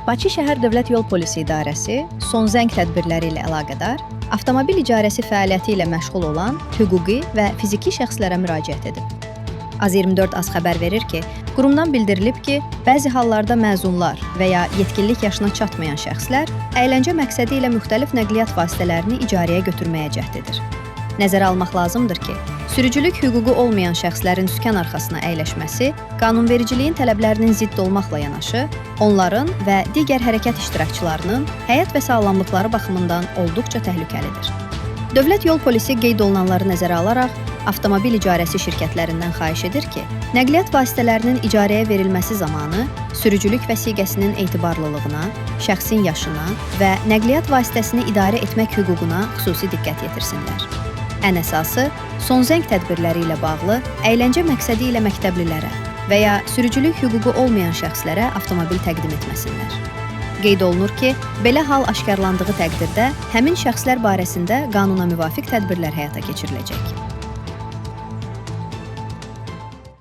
Bakı şəhər Dövlət Yol Polisi İdarəsi son zəng tədbirləri ilə əlaqədar avtomobil icarəsi fəaliyyəti ilə məşğul olan hüquqi və fiziki şəxslərə müraciət edib. Az24 az xəbər verir ki, qurumdan bildirilib ki, bəzi hallarda məzunlar və ya yetkinlik yaşına çatmayan şəxslər əyləncə məqsədi ilə müxtəlif nəqliyyat vasitələrini icarəyə götürməyə cəhd edir. Nəzərə almaq lazımdır ki, sürücülük hüququ olmayan şəxslərin sükan arxasına əyləşməsi qanunvericiliyin tələblərinin zidd olmaqla yanaşı, onların və digər hərəkət iştirakçılarının həyat və sağlamlıqları baxımından olduqca təhlükəlidir. Dövlət Yol Polisi qeyd olunanları nəzərə alaraq avtomobil icarəsi şirkətlərindən xahiş edir ki, nəqliyyat vasitələrinin icarəyə verilməsi zamanı sürücülük vəsiqəsinin etibarlılığına, şəxsin yaşına və nəqliyyat vasitəsini idarə etmək hüququna xüsusi diqqət yetirsinlər. Ən əsası, son zəng tədbirləri ilə bağlı əyləncə məqsədi ilə məktəblilərə və ya sürücülük hüququ olmayan şəxslərə avtomobil təqdim etməsinlər. Qeyd olunur ki, belə hal aşkarlandığı təqdirdə həmin şəxslər barəsində qanuna müvafiq tədbirlər həyata keçiriləcək.